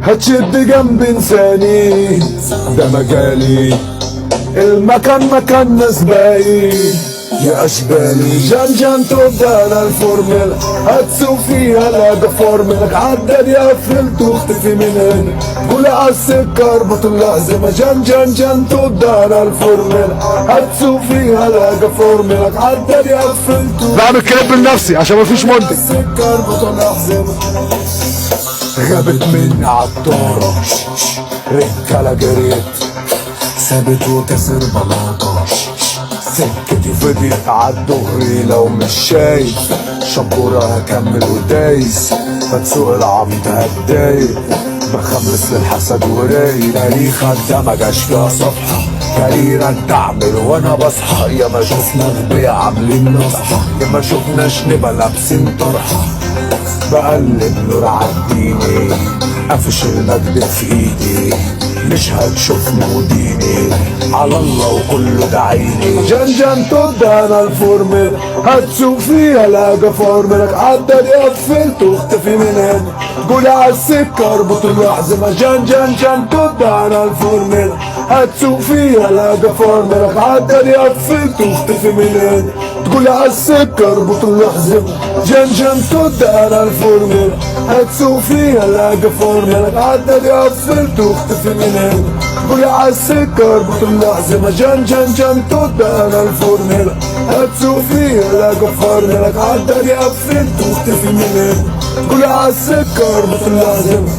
هتشد جنب انساني، ده مجالي، المكان مكان ناس باقي يا اشبالي. جان جان تبدا الفورمولا، هتسوق فيها لا ده فورمولا، عدد قفلت واختفي من هنا، كل عالسكة اربط الأحزمة. جان جان جان تبدا الفورمولا، هتسوق فيها لا ده فورمولا، عدد قفلت. بعمل كليب لنفسي عشان مفيش منتج. السكة اربط الأحزمة. غابت مني عالطارة، رجالة جريت ثابت وكسر بلاطة، سكتي فضيت عالدغري، لو مش شايف شبورة هكمل ودايس، بتسوق العبيط هتضايق، بخمس للحسد ورايق، تاريخك ده مجاش فيها صفحة، كاريرك تعمل وانا بصحى، يا ما شفنا اغبياء عاملين نصحى، يا ما شفناش نبقى لابسين طرحة، بقلب نور عالديني، قافش المجد في ايدي، مش هتشوفني وديني على الله وكله دعيني. جان جان تبدا انا الفورمولا، هتسوق فيها لا فورمولا، عدد قفلت واختفي من هنا، قول عالسكة اربط الأحزمة. جان جان جان تبدا انا الفورمولا، هتسوق فيها لا فورمولا، عدد قفلت واختفي من هنا، تقول عالسكة اربط الأحزمة. جان جان تبدا انا الفورمولا، هتسوق فيها لا فورمولا، عدد قفلت واختفي من هنا، تقول عالسكة اربط الأحزمة. جان جان جان تبدا انا الفورمولا، هتسوق فيها لا فورمولا، عدد قفلت واختفي من هنا، تقول عالسكة اربط الأحزمة.